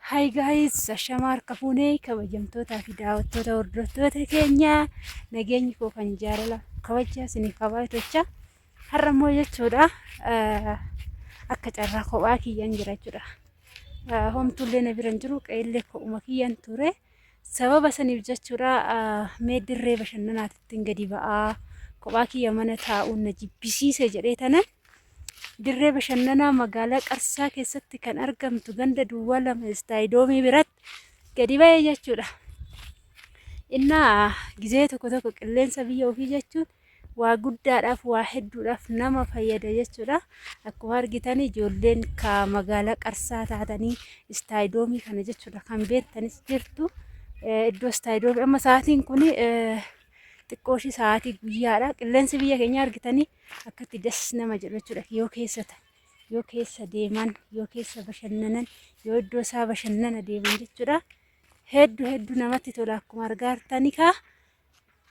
Hi guys, ashamaa harka fuunee kabajamtootaa fi daawwattoota hordoftoota keenya nageenyi koo kan jaalala kabajaa isiniif haa baay'atu. Har'a immoo jechuudha akka carraa kophaa kiyyaan jira jechuudha. Homtuullee na bira hin jiru, qe'eellee kophuma kiyyaan ture. Sababa saniif jechuudha mee dirree bashannanaatittiin gadi ba'aa kophaa kiyya mana taa'uun na jibbisiise jedhee tanan dirree bashannanaa magaalaa Qarsaa keessatti kan argamtu ganda duwwaa 2 istaayidoomii biratti gadi ba'e jechuudha. Innaa gizee tokko tokko qilleensa biyya ofii jechuun waa guddaadhaaf waa hedduudhaaf nama fayyada jechuudha. Akkuma argitan ijoolleen ka magaalaa Qarsaa taatanii istaayidoomii kana jechuudha kan beektanis jirtu. Iddoo istaayidoomii amma sa'aatiin kun xiqqoo ishii sa'aatii guyyaadha. Qilleensi biyya keenyaa argitanii akkatti das nama jedhu jechuudha. Yoo keessa yoo keessa deeman yoo keessa bashannanan yoo iddoo isaa bashannana deeman jechuudha. Hedduu hedduu namatti tola akkuma argaa jirtanii kaa.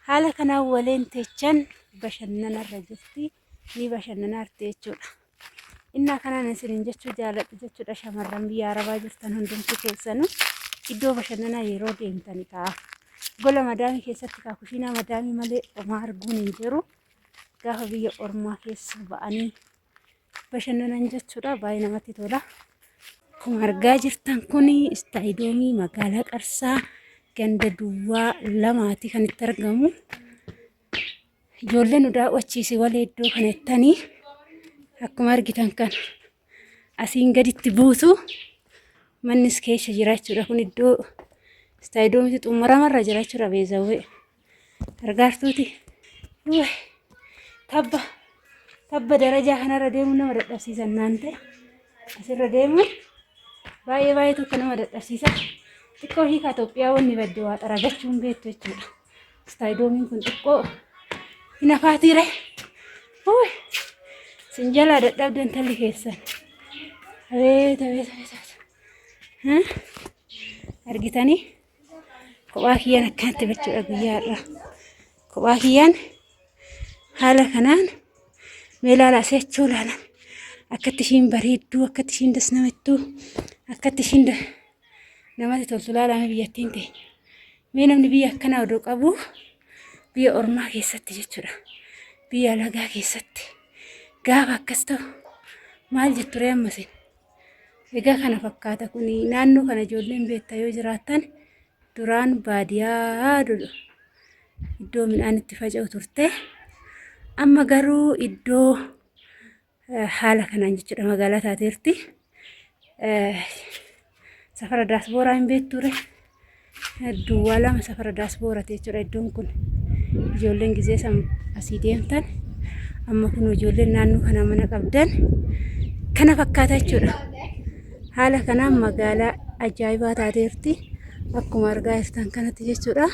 Haala kanaan waleen teechan bashannanarra jirti. Ni bashannanaarti jechuudha. Innaa kanaan isinin jechuu jaaladhu jechuudha shamarran biyya arabaa jirtan hundumti keessanuu iddoo bashannanaa yeroo deemtani kaa. Gola madaamii keessatti kaa kushiinaa madaamii malee homaa arguun hin jiru. Gaafa biyya ormaa keessa ba'anii bashannanan jechuudha. Baay'ee namatti tola. Akkuma argaa jirtan kun istaayidoomii magaalaa Qarsaa ganda duwwaa lamaati kan itti argamu. Ijoollee nu daawwachiisi walee iddoo kana jettanii akkuma argitan kan asiin gaditti buutu mannis keessa jira jechuudha. Kun iddoo istaayidoomiitti xumuramarra jira jechuudha beezawwee. Gargaartuuti. Tabba tabba darajaa kanarra deemuun nama dadhabsiisan naan ta'e asirra deemuun baay'ee baay'ee tokko nama dadhabsiisa. Xiqqoo hiikaa Itoophiyaa wanni badde waa xaragachuu hin beektu jechuudha. Istaayidoomiin kun xiqqoo hin hafaatiire. Sin jalaa dadhabde intalli keessan. Abeet abeet abeet abeet. Argitanii? Kophaa kiyyaan akkanatti bachuudha guyyaa har'aa. Kophaa kiyyaan haala kanaan mee ilaalaa si'achuu ilaala. Akkatti ishiin bareedduu, akkatti ishiin das namattuu, akkatti ishiin namatti toltu ilaalaa mee biyyattiin teenya. Mee namni biyya akkanaa odoo qabu biyya ormaa keessatti jechuudha. Biyya alagaa keessatti gaafa akkas ta'u maal jettu ree amma isin? Egaa kana fakkaata kun naannoo kana ijoolleen beekta yoo jiraattan duraan baadiyaa iddoo midhaan itti faca'u turte. Amma garuu iddoo haala kanaan jechuudha magaalaa taateerti. Safara daasbooraa hin beekture. Duwwaa 2 safara daasboorati jechuudha iddoon kun. Ijoolleen gizee san asii deemtan amma kun ijoolleen naannoo kana mana qabdan kana fakkaata jechuudha. Haala kanaan magaalaa ajaa'ibaa taateerti. Akkuma argaa jirtan kanatti jechuudha.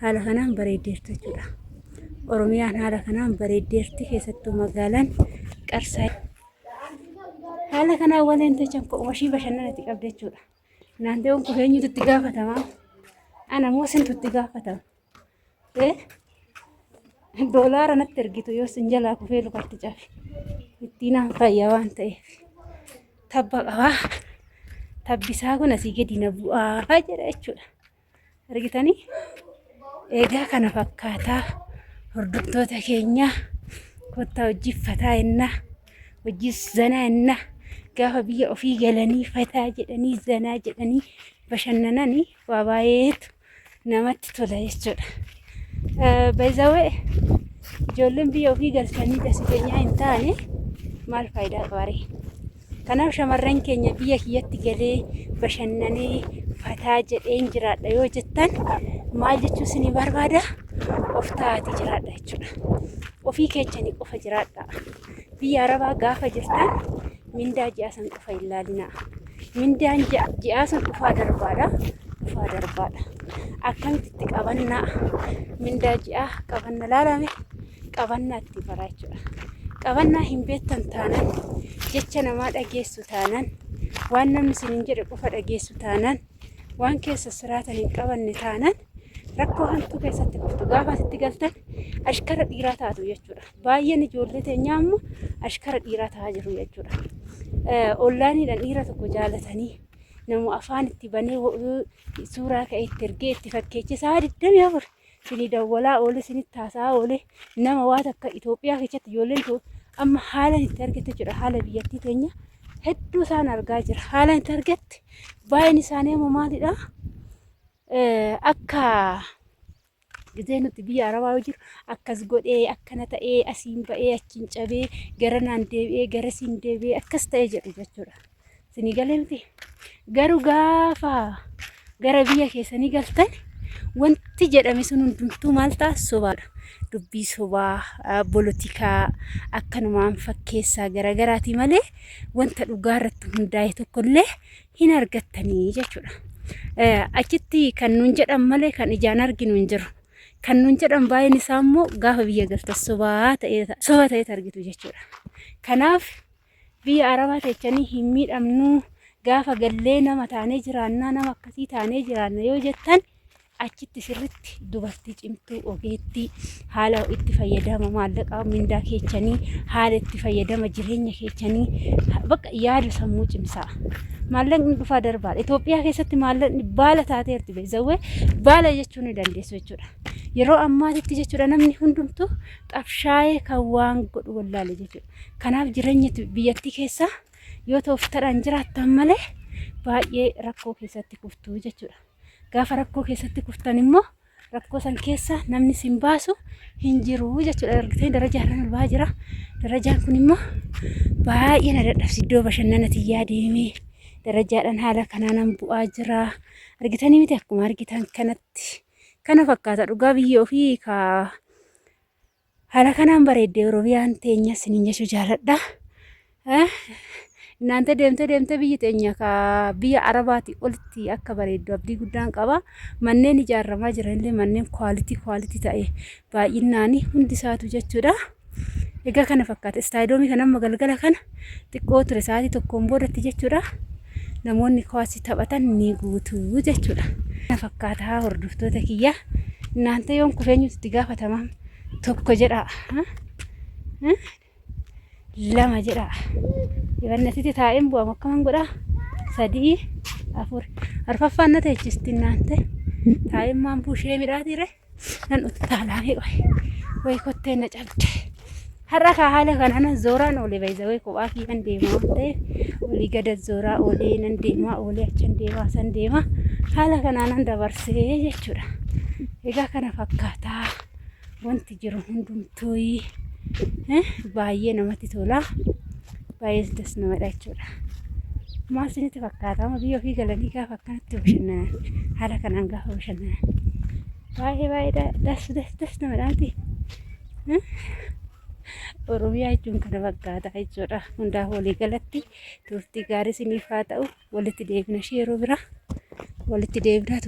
Haala kanaan bareeddeerti jechuudha. Oromiyaan haala kanaan bareeddeerti keessattuu magaalaan Qarsaa. Haala kanaan waleen techan ko'uma ishii bashannanatti qabdi jechuudha. Naanteewwan kun eenyutu itti gaafatama? Ana moo sintu itti gaafatama? Eh? Doolaara natti ergitu yoo sin jalaa kufee lukatti cafe. Ittiin aan fayya waan ta'eef. Tabba qabaa. Tabbisaa kun asii gadi na bu'aa jedha jechuudha. Argitanii? Egaa kana fakkaataa hordoftoota keenya kottaa hojii fataa ennaa hojii zanaa ennaa gaafa biyya ofii galanii fataa jedhanii zanaa jedhanii bashannananii waa baay'eetu namatti tola jechuudha. Bayzawee ijoolleen biyya ofii galtanii dasiteenyaa hin taane maal faayidaa qabaree? Kanaaf shamarran keenya biyya kiyyatti galee bashannanee fataa jedheen jiraadha yoo jettan maal jechuu isinii barbaada? Of ta'aatii jiraadha jechuudha. Ofii keechanii qofa jiraadha. Biyya Arabaa gaafa jirtan mindaa ji'aa san qofa hin laalinaa. Mindaan ji'aa san dhufaa darbaadha. Dhufaa darbaadha. Akkamitti itti qabannaa mindaa ji'aa qabanna laalame qabannaa itti baraa jechuudha. Qabannaa hin beektan taanaan jecha namaa dhageessu taanaan waan namni isiniin jedhe qofa dhageessu taanaan waan keessa siraatan hin qabanne taanaan rakkoo hamtuu keessatti kuftu gaafa asitti galtan ashkara dhiiraa taatu jechuudha. Baay'een ijoollee teenyaa ammoo ashkara dhiiraa ta'aa jiru jechuudha. Ollaaniidhaan dhiira tokko jaalatanii Namu afaan itti banee suuraa ka'e itti ergee itti fakkeeche sa'a 24 isinii dawwalaa oole isinitti haasa'aa oole nama waa takka Itoophiyaa keessatti ijoolleen too amma haalan itti argatte jechuudha. Haala biyyattii teenya hedduu isaan argaa jira. Haalan itti argatte baay'een isaanii amma maalidha? Akka gizee nuti biyya arabaa yoo jiru akkas godhee akkana ta'ee asiin ba'ee achiin cabee gara naan deebi'ee gara siin deebi'ee akkas ta'ee jedhu jechuudha. Isinii galee miti. Garuu gaafa gara biyya keessanii galtan wanti jedhame sun hundumtuu maal ta'a sobaadha. Dubbii sobaa, bolotikaa akkanumaan fakkeessaa garagaraati malee wanta dhugaa irratti hundaa'e tokkollee hin argattanii jechuudha. Achitti kan nuun jedhan malee kan ijaan arginu hin jiru. Kan nuun jedhan baay'een isaa immoo gaafa biyya galtan sobaa ta'ee soba ta'eet argitu jechuudha. Kanaaf biyya Arabaa teechanii hin miidhamnuu gaafa gallee nama taanee jiraannaa nama akkasii taanee jiraanna yoo jettan achitti sirritti dubartii cimtuu ogeettii haala itti fayyadama maallaqaa mindaa keechanii haala itti fayyadama jireenya keechanii bakka yaada sammuu cimsaa. Maallaqni dhufaa darbaadha. Itoophiyaa keessatti maallaqni baala taateerti beezawwee baala jechuu ni dandeessu jechuudha. Yeroo ammaatitti jechuudha namni hundumtuu xabshaayee kan waan godhu wallaale jechuudha. Kanaaf jireenya biyyattii keessa yoo tooftadhaan jiraattan malee baay'ee rakkoo keessatti kuftu jechuudha. Gaafa rakkoo keessatti kuftan immoo rakkoo san keessa namni sin baasu hin jiru jechuudha. Argitanii darajaa irraan ol ba'aa jira. Darajaan kun immoo baay'ee na dadhabsi. Iddoo bashannana tiyyaa deemee darajaadhaan haala kanaanan bu'aa jira. Argitanii miti akkuma argitan kanatti. Kana fakkaata dhugaa biyya ofii ka Haala kanaan bareedde Oromiyaan teenya isiniin jechuu jaaladha. Naante deemtee deemtee biyyi teenya ka biyya Arabaati olitti akka bareeddu abdii guddaan qaba. Manneen ijaaramaa jiranillee manneen kwaalitii kwaalitii ta'e baay'inaan hundi isaatu jechuudha. Egaa kana fakkaata. Istaayidoomii kan amma galgala kana xiqqoo ture sa'aatii tokkoon boodatti jechuudha. Namoonni kuwaasii taphatan ni guutu jechuudha. Kana fakkaata hordoftoota kiyya. Naante yoon kufee eenyutu itti gaafatama? Tokko jedhaa. Lama jedhaa. Ibannatitti taa'een bu'amu akkaman godhaa? Sadii, afur. Arfaffaan na teechisti naante. Taa'een maan buushee midhaatiire? Nan uttaalaamee qoy. Way kotteen na cabde. Har'a kaa haala kanaan zooraan oole baay'ee kophaa kiyyaan deemaa waan ta'eef olii gada zooraa oolee nan deemaa oolee achan deemaa san deemaa haala kanaan dabarsee jechuudha. Egaa kana fakkaataa wanti jiru hundumtuu baay'ee namatti tola. Baay'ee das namadha jechuudha. Maal isinitti fakkaata? Amma biyya ofii galanii gaafa akkanatti bashannanan haala kanaan gaafa bashannanan baay'ee baay'ee das das das namadha miti. Oromiyaa jechuun kana fakkaata jechuudha. Hundaaf walii galatti turtii gaarii isiniif haa ta'u. Walitti deebina ishee yeroo biraa walitti deebinaa turte.